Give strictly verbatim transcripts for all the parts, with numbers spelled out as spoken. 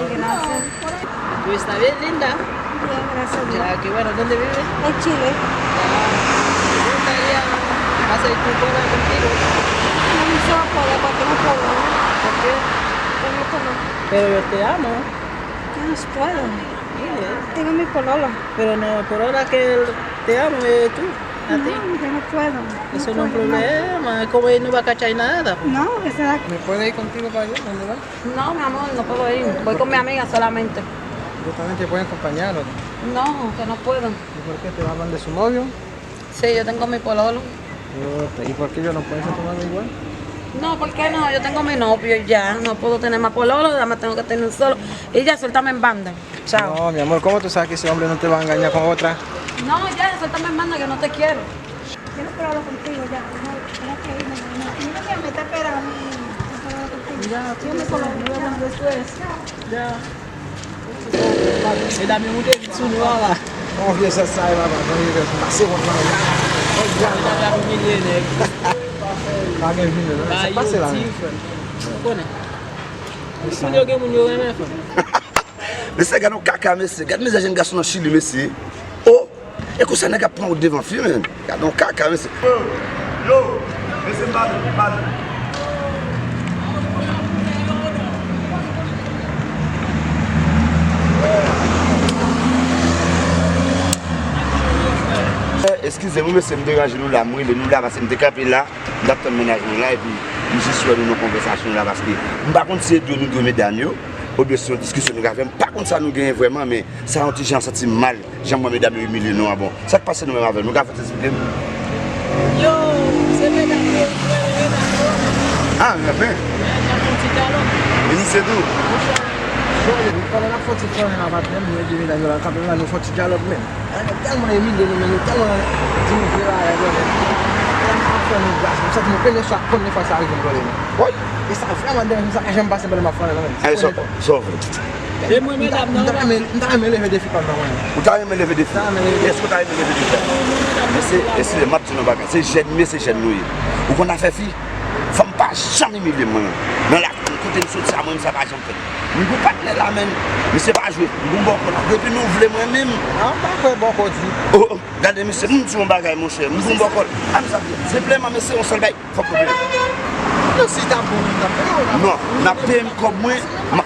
Gracias. Tú estás bien, linda. Bien, gracias a Dios. Ya, qué bueno. ¿Dónde vive? En Chile. Ah, me gustaría hacer tu cola contigo. No, no se va a poder porque no puedo. ¿Por qué? Tengo todo. Pero yo te amo. Yo no puedo. Tengo mi pololo. Pero no, por ahora que él te ama es tú, a ti. No, yo no puedo. Eso no es un problema. Como él no va a cachar nada, pues. No, esa es la... ¿Me puedo ir contigo para allá, donde va? No, mi amor, no puedo ir. Voy con mi amiga solamente. Yo también te puedo acompañar, ¿o? No, que no puedo. ¿Y por qué te va a hablar de su novio? Sí, yo tengo mi pololo. Puta, ¿y por qué yo no puedo ser tu novio igual? No, ¿por qué no? Yo tengo mi novio y ya, no puedo tener más pololo, nada más tengo que tener un solo. Y ya, suéltame en banda. Chao. No, mi amor, ¿cómo tú sabes que ese hombre no te va a engañar con otra? No, ya, suéltame en banda, que no te quiero. Yo no puedo hablar contigo ya. No, tengo que irme, no, no. Mira que me está esperando. No puedo hablar contigo. Ya, tú te sabes, nos vemos después. Ya. Medam yo moute vit sou nou a la. Yon vye zès sa e papa, yon vye zès. Pase wont la. Medam y ap imilye nèg. Pa gen vini non, sa pase la menm. Ou konnen. Moun yo gen moun yo renmen, frè. Mesye, gade yon kaka, mesye. Gade mizè jèn gason nan Chili, mesye. Oh! E konsa nèg ap pran wout devan fi, menm. Gade yon kaka, mesye. Yo, yo, mesye, m pa vle, m pa vle. Eh, eskize m wi, mesye, m deranje nou la, m rele nou la, paske m te kanpe la, m t ap tann mennaj mwen la, epi m jis wè nou nan konvèsasyon la, paske m pa konn si se dwe nou dwe medam yo, oubyen se yon diskisyon nou ka fè, m pa konn sa nou genyen vrèman, men sa yon ti jan santi m mal. Jan m wè medam yo imilye nou an, bon. Sa k pase nou menm avè l? Nou ka fè ti esplike m? Yo, se medam yo, medam yo. Ah, anfen. Medam yo fè ti dyalòg. E misye tou. Bon, pandan n ap fè ti flannen la, patnè m, nou ede medam yo la kanpe la, nou fè ti dyalòg menm. Nèg tèlman imilye nou, men nou tèlman di nou vre bagay, brother. Tèlman ap fè nou gras, m santi nou premye fwa, premye fwa sa rive m, brother, men. Woy! E sa vrèman deranje m, sa pa janm pase m pandan m ap flannen la, menm. Sa w vle? E mwen, medam nan, m ta renmen, m ta renmen leve defi pa m nan mwen. Ou ta renmen leve defi? M ta renmen leve defi. Èske ou ta renmen leve defi? Mesye, mesye, m ap di nou bagay. Se jèn, mesye, jèn nou ye. Ou konn afè fi? Fanm pa janm imilye m, mwen. Nan la, kote m soti a, mwen, sa pa janm fèt. Mwen gon patnè la, menm. Mesye pa jwe. Mwen gon bòkò la. Depi nou vle mwen menm. An pa kwè bòkò di. Oh, oh. Gade, mesye, m di yon bagay, monchè. Mwen gon bòkò. A, m sa di. Senpleman, mesye, yon sèl bagay. Fòk nou peye. Non, si ta bon, nou t ap peye w la. Non, n ap peye m kòb mwen. Ma,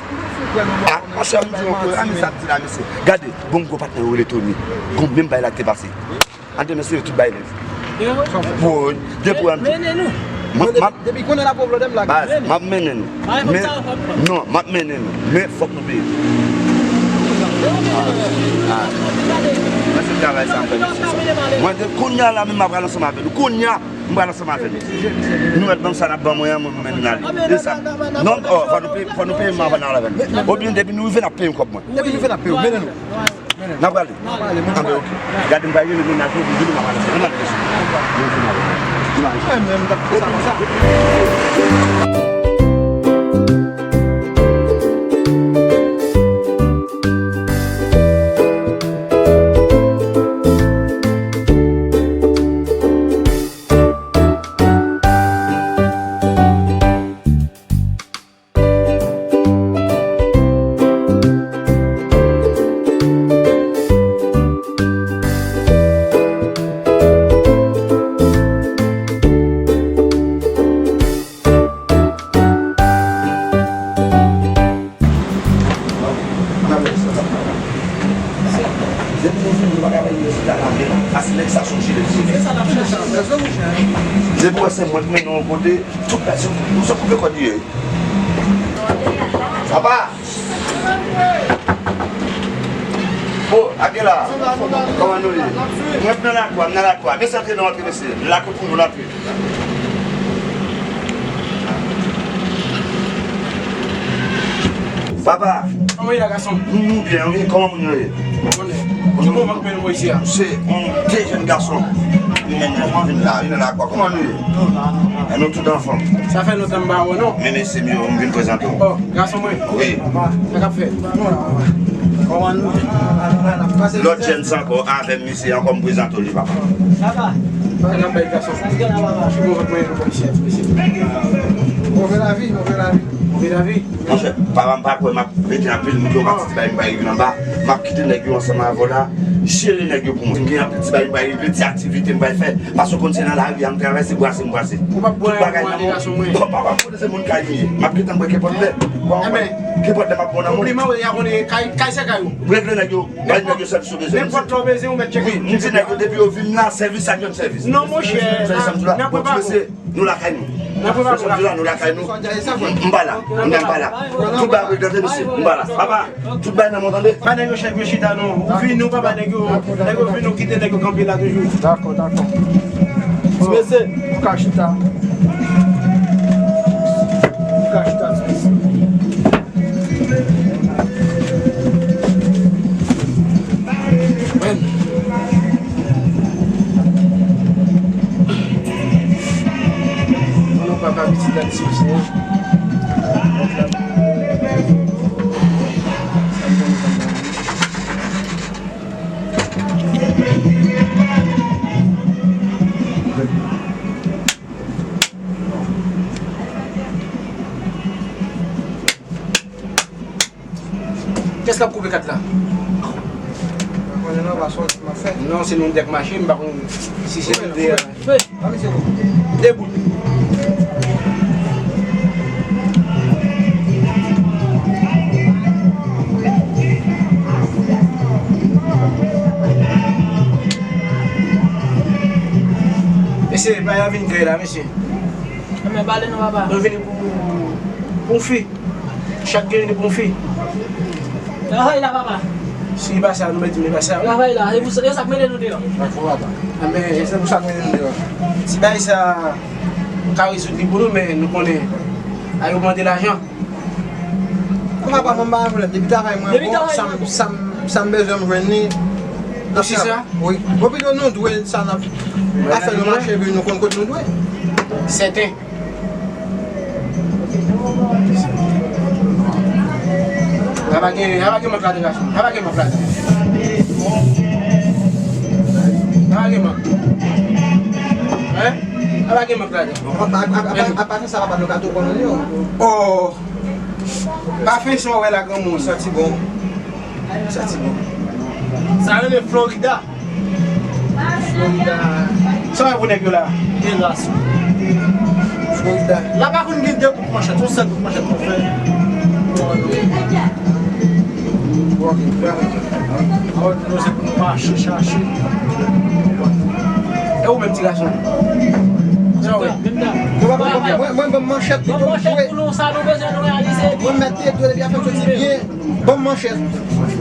a, monchè, m di w ankò, a, men sa ap di la, mesye. Gade, bon, m gon patnè yo rele Tony. Gon menm bagay la ki te pase. An te mesye, tout bagay lèz. Bon, depi w an. Mennen nou. Depi konnen la pwoblèm la. Baz, m ap mennen nou. Men, non, m ap mennen nou. Men fòk nou peye. Ah, ah. Mwen se travay sa m fè, mesye. Mwen, de, kounye a la, menm m ap pral ansanm avè nou. Kounye a, M pral ansanm avè nou. Nou mèt ban m sa n ap ban mwen an, mwen, mwen mennen n ale. E sa. Non, oh, fò nou peye, fò nou peye m anvan n al avè nou. Oubyen depi nou rive, n ap peye m kòb mwen. Depi nou rive, n ap peye w. Mennen nou. N ap prale. N ap prale, mennen nou. Anben, oke. Gade m pa rele mennaj mwen, pou vini m ap pale. Mennaj mwen. Mennaj mwen. Mennaj mwen. Mennaj mwen. Mwen menm, m t ap fè sa konsa. Se pou wè se mwen ki mennen yon kote, tout la, se, se koupe kòd li ye. Papa! Oh, Akela! Kòman nou ye? Mwen nan lakou a, m nan lakou a. Mesye antre, nou antre, mesye. Lakou pou nou, n antre. Papa! Kòman w ye la, gason? Nou, nou byen, wi. Kòman moun yo ye? Bon, ki moman k mennen w isi a? Se yon de jèn gason. Li mennen mwen vin la, li nan lakou a. Kòman nou ye? Nou la, nou la. E nou tout anfòm. Sa fè lontan m pa wè w, non? Men mesye m yo, m vin prezante w. Oh, gason mwen? Wi. Sa k ap fèt? Nou la, papa. Kòman nou? Lòt jèn sa ankò, avè m, mesye, ankò m prezante w li, papa. Papa. Sa k ap fèt, gason? Sa k gen la, papa? Ki moman k mennen nou vin isi a, ti mesye? Move lavi, move lavi. Move lavi. Monchè, papa m pa kwè m ap rete anpil moun yo pa ti bay m bay rive anba. M ap kite nèg yo ansanm avè w la. Jere nèg yo pou mwen. M gen anpil ti bay m bay rive, ti aktivite m bay fè. Paske w konn se nan lari a m travèse, brase m brase. Ou p ap bwè yon mwa de gason mwen. Bon, papa m konnen se moun kay m ye. M ap gentan bwè kenpòt lè. Bon, kenpòt lè m ap bon nan moun. Konpliman, wi, y a konnen kay, kay se kay ou. Regle nèg yo, bay nèg yo sèvis yo bezwen. Nenpòt lè w bezwen, ou mèt tcheke. Wi, m di nèg yo depi yo vin la, sèvis ak yon sèvis. Non, monchè, n ap prepare. Nou lakay nou. Nan prepare la, nou lakay nou. M pa la. M pa la. Tout bagay regle, mesye. M pa la. Papa, tout bagay nan men w, tande. Pa nèg yo chèk yo chita non. Ou vin nou, papa, nèg yo, nèg yo vin nou kite nèg yo kanpe la toujou. Dakò, dakò. Ti mesye, ou ka chita. Ou ka chita, ti mesye. Mwen. An non papa, pitit, gade sou Senyè. Kiyès k ap koupe kat la? Mwen konnen non, pa sòti m ap fè. Non, se nou dèk mache, m pa konn si se nou de. Debout. Mesye, pa y a vin gay la, mesye. Anben, pale non, papa. Nou vini pou, pou fi. Chak gen li pou fi. Travay la, papa. Si li pa sa, nou mèt di li pa sa, wi. Travay la, e pou sa, e sa k mete nou deyò. Dakò, papa. Anben, e se pou sa k mete nou deyò. Ti bagay sa ka rezoud li pou nou, men nou konnen a yo mande lajan. Papa, mwen pa gen pwoblèm. Depi travay mwen bon, sa m, sa m, sa m bezwen m jwenn li. Ou si sa? Wi. Bon, pito nou dwe sa n ap, afè nou mache, epi nou konn kote nou dwe. Sèten. Sa pa gen, sa pa gen mank ladan, gason. Sa pa gen mank ladan. Sa pa gen mank. Hein? Sa pa gen mank ladan. Apa, apa, apa, apa sa, papa, nou ka tou konnen yo. Oh. Pafen sa w wè la, granmoun. Santi bon. Santi bon. Sa rele Florida. Florida. Sa w wè pou nèg yo la? Elas. Florida. La pa konn gen de kout manchèt, yon sèl kout manchèt pou fè. Bon, ok. Bon, nou se pou nou mache chache. E ou menm, ti gason? Sa w wè? Mwen, mwen, mwen, ban m manchèt, ban m manchèt pou nou, sa nou bezwen nou reyalize. Mwen mèt te dwe depi afè m soti byen. Ban m manchèt.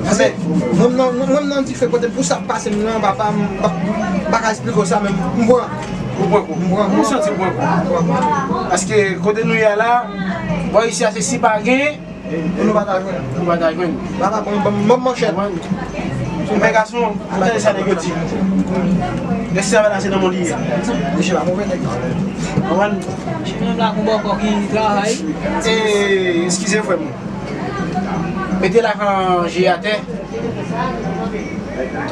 Pase mwen menm nan, mwen menm nan dife kote m pou sa k pase m nan, papa, m pa, m pa ka esplike w sa, men m pran. Ou pran kou? M pran kou. Ou santi w pran kou? M pran kou. Paske kote nou ye a la, bò isi a se si pa gen, pou nou pa ta jwenn. Pou nou pa ta jwenn. Papa, ban m, ban m, ban m manchèt. Konprann? Men gason, tande sa nèg yo di. Rèsèvè la se nan mond li ye. Mesye pa move nèg. Konprann? Mesye menm la gon bòkò ki travay. E, eskize frè m. Mete lajan je atè.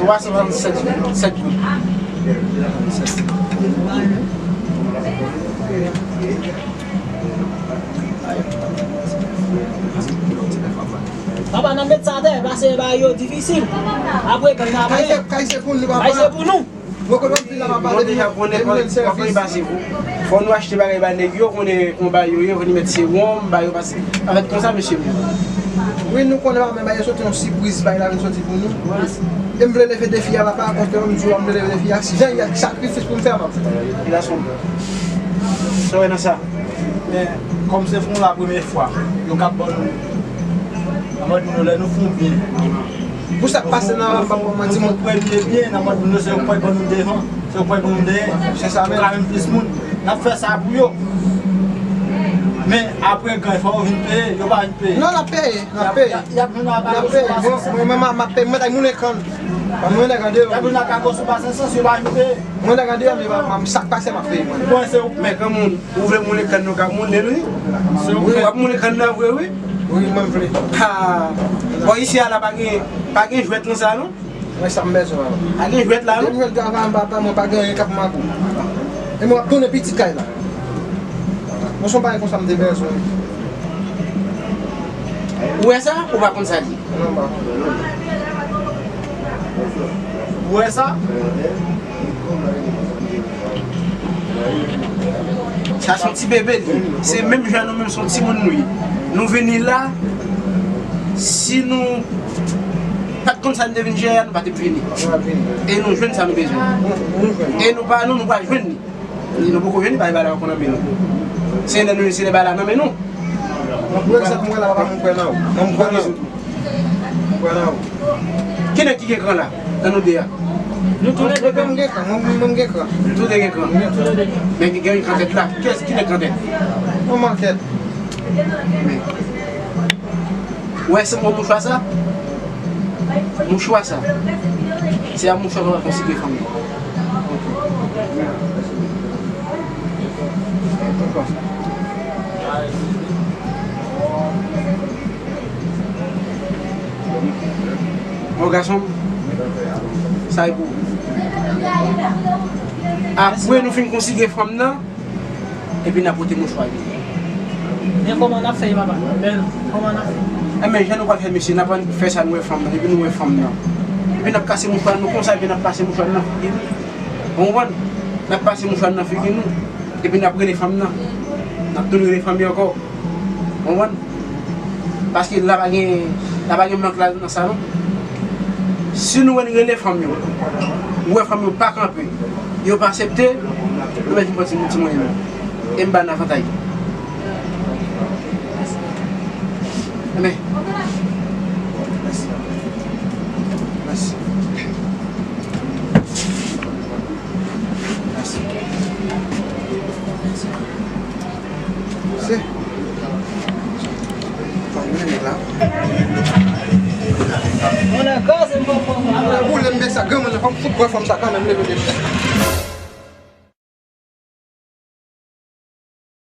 Twa san swasannsèt goud. Papa, n ap met sa atè, pase bagay yo difisil. Apre, kan n ap Kay se, kay se pou nou, papa. Kay se pou nou. Mwen konnen w ap vin la, papa, depi depi w jwenn sèvis. Fò nou achte bagay ba nèg yo, konnen konba yo ye, fò nou met sewòm ba yo, pase anfèt konsa, mesye m. Wi, nou konnen, papa, men bagay yo soti yon sipriz, bagay la vin soti pou nou. E m vle leve defi a, papa, paske m di w, m vle leve defi a. Si jan y a sakrifis pou m fè, m ap fè. Gason, sa w wè nan sa? Men, kòm se fè yon la premye fwa, yo ka ban nou, nan mòd moun yo, lè nou fè yon byen. Pou sa k pase nan, m p ap manti, moun premye byen nan mòd moun yo, se yo k pral ban nou devan, se yo k pral ban nou dèyè. Se sa menm. Yo ka menm plis moun. N ap fè sa pou yo. Men, apre, kan fò yo vin peye, yo pa vin peye. Non, n ap peye, n ap peye. Y ap, y ap, y ap jwenn yon akago sou pa sèt sans, yo pa vin peye. Mwen nèg andeyò, men pa, pa, sa k pase m ap peye mwen. Bon, se ou, men granmoun, ou vle moulen kann nou ka moulen l, wi. Wi, w ap moulen kann nan vre, wi. Wi, mwen m vle. Ha. Bon, isi a la pa gen, pa gen jwèt nan sa, non? Mwen sa m bezwen, papa. Pa gen jwèt la, non? Depi jwèt travay m, papa, mwen pa gen anyen k ap makou. E mwen ap tounen pitit kay la. Bon, se yon bagay konsa m te bezwen. Ou wè sa? Ou pa konn sa di? Non, m pa konn. Ou wè sa? Sa se yon ti bebe li. Se menm jan nou menm, se yon timoun nou ye. Nou vini la, si nou pa t konn sa nou te vin jere a, nou pa t ap vini. E nou jwenn sa nou bezwen. E nou pa nou, nou pral jwenn li. Nou poko jwenn li, pa gen bagay la poko nan men nou. Se lè nou, se lè bagay la nan men nou. Mwen, pa egzanp, mwen la, papa, mwen kwè nan ou. Mwen kwè nan ou. Mwen kwè nan ou. Ki nèg ki gen kran la? Nan nou de a. Nou tou le de gen kran. Mwen, mwen gen kran. Tou de gen kran. Men gen yon kran tèt la. Kiyès ki nèg kran tèt? Yon mal tèt. Men. Ou wè se mouchwa sa? Mouchwa sa. Se a mouchwa nou pral konsidere fanm nan. Bon, gason, sa e pou ou. Apre nou fin konsidere fanm nan, epi n a pote mouchwa li. Men kòman n ap fè, papa? Bèl, kòman n ap fè? Enben, jan nou pral fè, mesye, n ap fè sa, nou wè fanm nan, epi nou wè fanm nan. Epi n ap kase mouchwa nou konsa, epi n ap pase mouchwa nan figi nou. Ou konprann? N ap pase mouchwa nan figi nou, epi n ap rele fanm nan. N ap tounen rele fanm yo ankò. Ou konprann? Paske la pa gen, la pa gen mank la nan sa non. Si nou wè n rele fanm yo, ou wè fanm yo pa kanpe, yo pa aksepte, nou mèt vin pran ti, ti mwayen nou. E m ba n avantay. Enben. Mèsi. Mèsi. Mèsi. Se. Fanm nan la. Mwen nan gaz, m pran fanm nan. Boule m bèk sa, granmoun nan, fò m fout bwè fanm sa kanmenm, leve depi.